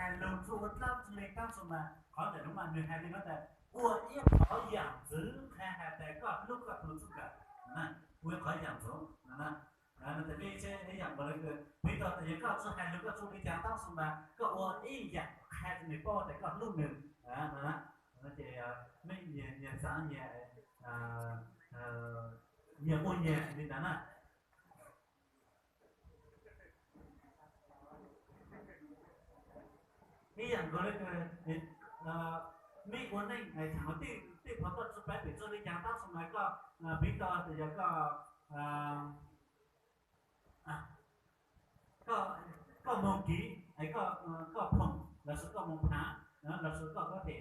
Hais lug txuj ua dlaab tsi le taab tsi mas qhov ntawm nuav mas nwg hais le nuav tas ua ib qhov yaam ntxwv qha has tas koj hlub koj tug txuj kawm, ua ib qhov yaam ntxwv no. Tes peb ib yaam nkaus le, piv tau tas yog koj tsi hais lug koj txuj le caag taab tsi mas koj ua ib yaam qha rua nwg paub tas koj hlub nwg no. Ces mej nyias xaav nyias, nyias ua nyias le ntawd na. Ib yaam nkaus le, mej ua neej thaam tej qhov koj tsi paub pem txuj le caag taab tsi mas koj piv tau tas yog koj, koj moog kiv, koj phoom lossis koj moog phaav, lossis koj có thể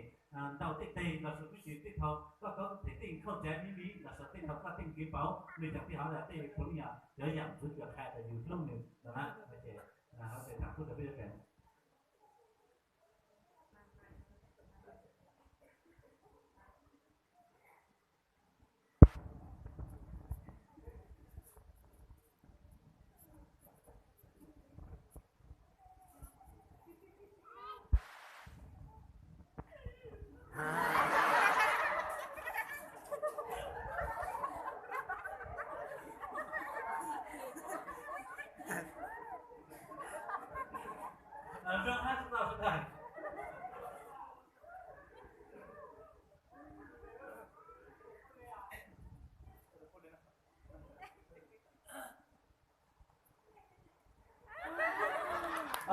ntau tej teg lossis kuj tsi tej thaum koj có thể tej khauj tsav miv miv lossis tej thaum koj tej kev paub le caag tej hov yog tej puav leej yog cov yaam ntxwv kws qha tas yus hlub nwg no na. Ces hov ces thaam kuj rau peb yuav kawm.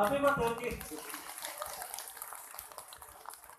Peb muab tau kis.